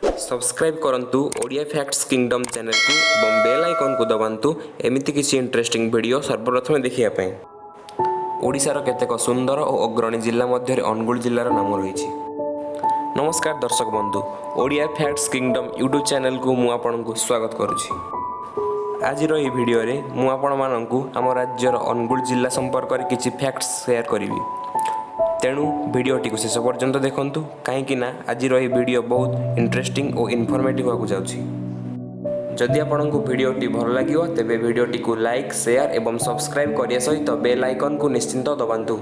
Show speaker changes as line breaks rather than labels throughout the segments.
Subscribe କରନ୍ତୁ Odia facts kingdom ଚ୍ୟାନେଲକୁ ଏବଂ ବେଲ୍ ଆଇକନ୍କୁ ଦବାନ୍ତୁ ଏମିତି କିଛି ଇଣ୍ଟରେଷ୍ଟିଂ ଭିଡ଼ିଓ ସର୍ବପ୍ରଥମେ ଦେଖିବା ପାଇଁ। ଓଡ଼ିଶାର କେତେକ ସୁନ୍ଦର ଓ ଅଗ୍ରଣୀ ଜିଲ୍ଲା ମଧ୍ୟରେ ଅନୁଗୁଳ ଜିଲ୍ଲାର ନାମ ରହିଛି। ନମସ୍କାର ଦର୍ଶକ ବନ୍ଧୁ, ଓଡ଼ିଆ ଫ୍ୟାକ୍ଟସ୍ କିଙ୍ଗଡମ୍ ୟୁଟ୍ୟୁବ୍ ଚ୍ୟାନେଲକୁ ମୁଁ ଆପଣଙ୍କୁ ସ୍ୱାଗତ କରୁଛି। ଆଜିର ଏହି ଭିଡ଼ିଓରେ ମୁଁ ଆପଣମାନଙ୍କୁ ଆମ ରାଜ୍ୟର ଅନୁଗୁଳ ଜିଲ୍ଲା ସମ୍ପର୍କରେ କିଛି ଫ୍ୟାକ୍ଟସ୍ ସେୟାର କରିବି। ତେଣୁ ଭିଡ଼ିଓଟିକୁ ଶେଷ ପର୍ଯ୍ୟନ୍ତ ଦେଖନ୍ତୁ, କାହିଁକି ନା ଆଜିର ଏହି ଭିଡ଼ିଓ ବହୁତ ଇଣ୍ଟରେଷ୍ଟିଂ ଓ ଇନଫର୍ମେଟିଭ୍ ହେବାକୁ ଯାଉଛି। ଯଦି ଆପଣଙ୍କୁ ଭିଡ଼ିଓଟି ଭଲ ଲାଗିବ, ତେବେ ଭିଡ଼ିଓଟିକୁ ଲାଇକ୍, ସେୟାର ଏବଂ ସବସ୍କ୍ରାଇବ୍ କରିବା ସହିତ ବେଲ୍ ଆଇକନ୍କୁ ନିଶ୍ଚିନ୍ତ ଦବାନ୍ତୁ।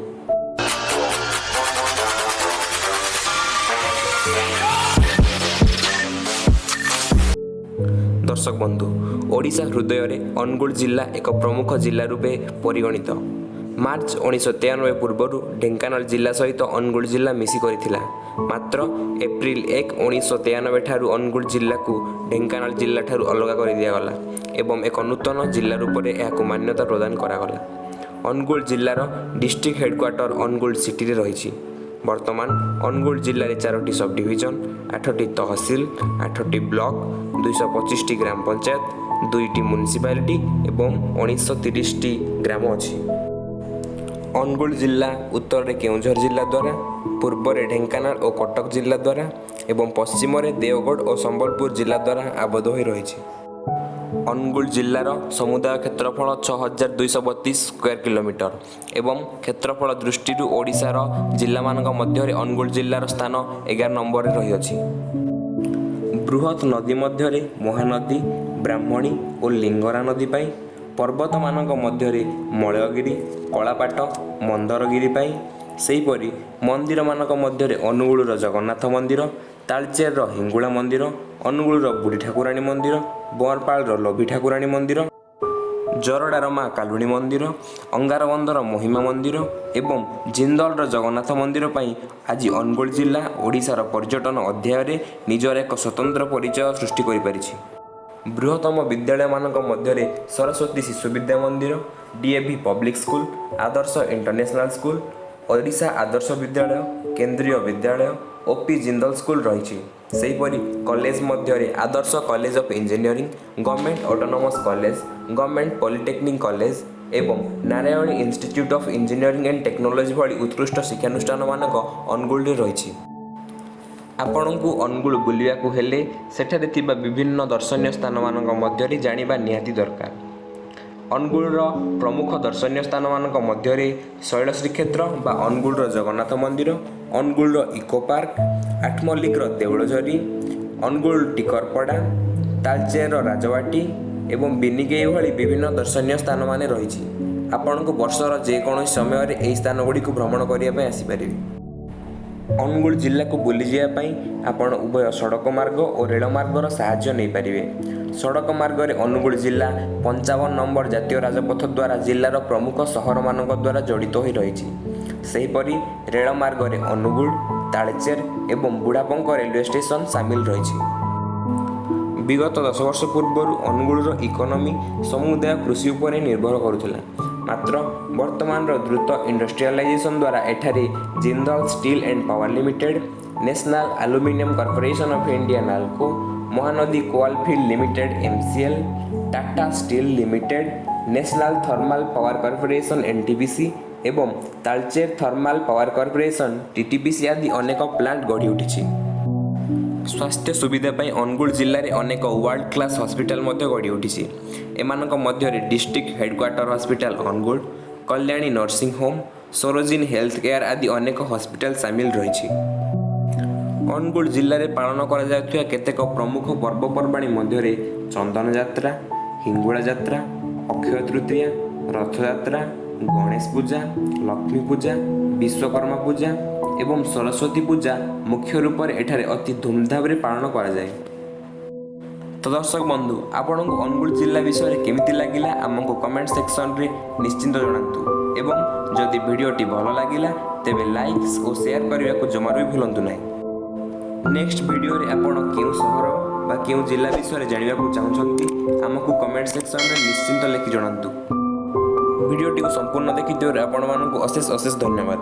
ଦର୍ଶକ ବନ୍ଧୁ, ଓଡ଼ିଶା ହୃଦୟରେ ଅନୁଗୁଳ ଜିଲ୍ଲା ଏକ ପ୍ରମୁଖ ଜିଲ୍ଲା ରୂପେ ପରିଗଣିତ। ମାର୍ଚ୍ଚ 1993 ପୂର୍ବରୁ ଢେଙ୍କାନାଳ ଜିଲ୍ଲା ସହିତ ଅନୁଗୁଳ ଜିଲ୍ଲା ମିଶି କରିଥିଲା। ମାତ୍ର ଏପ୍ରିଲ 1, 1993 ଠାରୁ ଅନୁଗୁଳ ଜିଲ୍ଲାକୁ ଢେଙ୍କାନାଳ ଜିଲ୍ଲାଠାରୁ ଅଲଗା କରିଦିଆଗଲା ଏବଂ ଏକ ନୂତନ ଜିଲ୍ଲା ରୂପରେ ଏହାକୁ ମାନ୍ୟତା ପ୍ରଦାନ କରାଗଲା। ଅନୁଗୁଳ ଜିଲ୍ଲାର ଡିଷ୍ଟ୍ରିକ୍ଟ ହେଡ଼କ୍ୱାର୍ଟର ଅନୁଗୁଳ ସିଟିରେ ରହିଛି। ବର୍ତ୍ତମାନ ଅନୁଗୁଳ ଜିଲ୍ଲାରେ ଚାରୋଟି ସବ୍ ଡିଭିଜନ, ଆଠଟି ତହସିଲ, ଆଠଟି ବ୍ଲକ, 225ଟି ଗ୍ରାମ ପଞ୍ଚାୟତ, ଦୁଇଟି ମ୍ୟୁନିସିପାଲିଟି ଏବଂ 1930ଟି ଗ୍ରାମ ଅଛି। ଅନୁଗୁଳ ଜିଲ୍ଲା ଉତ୍ତରରେ କେଉଁଝର ଜିଲ୍ଲା ଦ୍ୱାରା, ପୂର୍ବରେ ଢେଙ୍କାନାଳ ଓ କଟକ ଜିଲ୍ଲା ଦ୍ୱାରା ଏବଂ ପଶ୍ଚିମରେ ଦେଓଗଡ଼ ଓ ସମ୍ବଲପୁର ଜିଲ୍ଲା ଦ୍ୱାରା ଆବଦ୍ଧ ହୋଇ ରହିଛି। ଅନୁଗୁଳ ଜିଲ୍ଲାର ସମୁଦାୟ କ୍ଷେତ୍ରଫଳ 6232 ସ୍କୋୟାର କିଲୋମିଟର ଏବଂ କ୍ଷେତ୍ରଫଳ ଦୃଷ୍ଟିରୁ ଓଡ଼ିଶାର ଜିଲ୍ଲାମାନଙ୍କ ମଧ୍ୟରେ ଅନୁଗୁଳ ଜିଲ୍ଲାର ସ୍ଥାନ 11 ନମ୍ବରରେ ରହିଅଛି। ବୃହତ୍ ନଦୀ ମଧ୍ୟରେ ମହାନଦୀ, ବ୍ରାହ୍ମଣୀ ଓ ଲିଙ୍ଗରା ନଦୀ ପାଇଁ, ପର୍ବତମାନଙ୍କ ମଧ୍ୟରେ ମଳୟଗିରି, କଳାପାଟ, ମନ୍ଦରଗିରି ପାଇଁ, ସେହିପରି ମନ୍ଦିରମାନଙ୍କ ମଧ୍ୟରେ ଅନୁଗୁଳର ଜଗନ୍ନାଥ ମନ୍ଦିର, ତାଳଚେରର ହିଙ୍ଗୁଳା ମନ୍ଦିର, ଅନୁଗୁଳର ବୁଢ଼ୀ ଠାକୁରାଣୀ ମନ୍ଦିର, ବଅଁରପାଳର ଲୋଭୀ ଠାକୁରାଣୀ ମନ୍ଦିର, ଜରଡ଼ାର ମା କାଲୁଣୀ ମନ୍ଦିର, ଅଙ୍ଗାରବନ୍ଧର ମହିମା ମନ୍ଦିର ଏବଂ ଜିନ୍ଦଲର ଜଗନ୍ନାଥ ମନ୍ଦିର ପାଇଁ ଆଜି ଅନୁଗୁଳ ଜିଲ୍ଲା ଓଡ଼ିଶାର ପର୍ଯ୍ୟଟନ ଅଧ୍ୟାୟରେ ନିଜର ଏକ ସ୍ୱତନ୍ତ୍ର ପରିଚୟ ସୃଷ୍ଟି କରିପାରିଛି। ବୃହତ୍ତମ ବିଦ୍ୟାଳୟମାନଙ୍କ ମଧ୍ୟରେ ସରସ୍ୱତୀ ଶିଶୁ ବିଦ୍ୟା ମନ୍ଦିର, ଡିଏଭି ପବ୍ଲିକ୍ ସ୍କୁଲ, ଆଦର୍ଶ ଇଣ୍ଟରନ୍ୟାସନାଲ ସ୍କୁଲ, ଓଡ଼ିଶା ଆଦର୍ଶ ବିଦ୍ୟାଳୟ, କେନ୍ଦ୍ରୀୟ ବିଦ୍ୟାଳୟ, ଓପି ଜିନ୍ଦଲ ସ୍କୁଲ ରହିଛି। ସେହିପରି କଲେଜ ମଧ୍ୟରେ ଆଦର୍ଶ college of engineering, government autonomous college, government polytechnic college ଏବଂ Narayani institute of engineering and technology ଭଳି ଉତ୍କୃଷ୍ଟ ଶିକ୍ଷାନୁଷ୍ଠାନମାନଙ୍କ ଅନୁଗୁଳରେ ରହିଛି। ଆପଣଙ୍କୁ ଅନୁଗୁଳ ବୁଲିବାକୁ ହେଲେ ସେଠାରେ ଥିବା ବିଭିନ୍ନ ଦର୍ଶନୀୟ ସ୍ଥାନମାନଙ୍କ ମଧ୍ୟରେ ଜାଣିବା ନିହାତି ଦରକାର। ଅନୁଗୁଳର ପ୍ରମୁଖ ଦର୍ଶନୀୟ ସ୍ଥାନମାନଙ୍କ ମଧ୍ୟରେ ଶୈଳ ଶ୍ରୀକ୍ଷେତ୍ର ବା ଅନୁଗୁଳର ଜଗନ୍ନାଥ ମନ୍ଦିର, ଅନୁଗୁଳର ଇକୋ ପାର୍କ, ଆଠମଲ୍ଲିକର ଦେଉଳଝରି, ଅନୁଗୁଳ ଟିକରପଡ଼ା, ତାଳଚେରର ରାଜବାଟୀ ଏବଂ ବିନିକେଇ ଭଳି ବିଭିନ୍ନ ଦର୍ଶନୀୟ ସ୍ଥାନମାନେ ରହିଛି। ଆପଣଙ୍କୁ ବର୍ଷର ଯେକୌଣସି ସମୟରେ ଏହି ସ୍ଥାନଗୁଡ଼ିକୁ ଭ୍ରମଣ କରିବା ପାଇଁ ଆସିପାରିବେ। ଅନୁଗୁଳ ଜିଲ୍ଲାକୁ ବୁଲିଯିବା ପାଇଁ ଆପଣ ଉଭୟ ସଡ଼କ ମାର୍ଗ ଓ ରେଳ ମାର୍ଗର ସାହାଯ୍ୟ ନେଇପାରିବେ। ସଡ଼କ ମାର୍ଗରେ ଅନୁଗୁଳ ଜିଲ୍ଲା 55 ନମ୍ବର ଜାତୀୟ ରାଜପଥ ଦ୍ୱାରା ଜିଲ୍ଲାର ପ୍ରମୁଖ ସହରମାନଙ୍କ ଦ୍ୱାରା ଜଡ଼ିତ ହୋଇ ରହିଛି। ସେହିପରି ରେଳ ମାର୍ଗରେ ଅନୁଗୁଳ, ତାଳଚେର ଏବଂ ବୁଢ଼ାପଙ୍କ ରେଲୱେ ଷ୍ଟେସନ ସାମିଲ ରହିଛି। ବିଗତ 10 ବର୍ଷ ପୂର୍ବରୁ ଅନୁଗୁଳର ଇକୋନୋମି ସମୁଦାୟ କୃଷି ଉପରେ ନିର୍ଭର କରୁଥିଲା। ମାତ୍ର ବର୍ତ୍ତମାନର ଦ୍ରୁତ ଇଣ୍ଡଷ୍ଟ୍ରିଆଲାଇଜେସନ୍ ଦ୍ୱାରା ଏଠାରେ Jindal steel and power limited, national aluminium corporation of India NALCO, Mahanadi coalfield limited MCL, Tata steel limited, national thermal power corporation NTPC ଏବଂ ତାଳଚେର ଥର୍ମାଲ ପାୱାର କର୍ପୋରେସନ୍ ଟିଟିପିସି ଆଦି ଅନେକ ପ୍ଲାଣ୍ଟ ଗଢ଼ି ଉଠିଛି। ସ୍ୱାସ୍ଥ୍ୟ ସୁବିଧା ପାଇଁ ଅନୁଗୁଳ ଜିଲ୍ଲାରେ ଅନେକ ୱାର୍ଲଡ କ୍ଲାସ୍ ହସ୍ପିଟାଲ ମଧ୍ୟ ଗଢ଼ି ଉଠିଛି। ଏମାନଙ୍କ ମଧ୍ୟରେ district headquarter hospital Angul, Kalyani nursing home, Sarojini health care ଆଦି ଅନେକ ହସ୍ପିଟାଲ ସାମିଲ ରହିଛି। ଅନୁଗୁଳ ଜିଲ୍ଲାରେ ପାଳନ କରାଯାଉଥିବା କେତେକ ପ୍ରମୁଖ ପର୍ବପର୍ବାଣି ମଧ୍ୟରେ ଚନ୍ଦନ ଯାତ୍ରା, ହିଙ୍ଗୁଳା ଯାତ୍ରା, ଅକ୍ଷୟ ତୃତୀୟା, ରଥଯାତ୍ରା, ଗଣେଶ ପୂଜା, ଲକ୍ଷ୍ମୀ ପୂଜା, ବିଶ୍ୱକର୍ମା ପୂଜା ଏବଂ ସରସ୍ୱତୀ ପୂଜା ମୁଖ୍ୟ ରୂପରେ ଏଠାରେ ଅତି ଧୁମଧାମରେ ପାଳନ କରାଯାଏ। ତ ଦର୍ଶକ ବନ୍ଧୁ, ଆପଣଙ୍କୁ ଅନୁଗୁଳ ଜିଲ୍ଲା ବିଷୟରେ କେମିତି ଲାଗିଲା, ଆମକୁ କମେଣ୍ଟ ସେକ୍ସନରେ ନିଶ୍ଚିନ୍ତ ଜଣାନ୍ତୁ ଏବଂ ଯଦି ଭିଡ଼ିଓଟି ଭଲ ଲାଗିଲା, ତେବେ ଲାଇକ୍ ଓ ସେୟାର କରିବାକୁ ଜମାରୁ ବି ଭୁଲନ୍ତୁ ନାହିଁ। ନେକ୍ସଟ ଭିଡ଼ିଓରେ ଆପଣ କେଉଁ ସହର ବା କେଉଁ ଜିଲ୍ଲା ବିଷୟରେ ଜାଣିବାକୁ ଚାହୁଁଛନ୍ତି, ଆମକୁ କମେଣ୍ଟ ସେକ୍ସନରେ ନିଶ୍ଚିନ୍ତ ଲେଖି ଜଣାନ୍ତୁ। ଭିଡ଼ିଓଟିକୁ ସମ୍ପୂର୍ଣ୍ଣ ଦେଖିଥିବାରୁ ଆପଣମାନଙ୍କୁ ଅଶେଷ ଅଶେଷ ଧନ୍ୟବାଦ।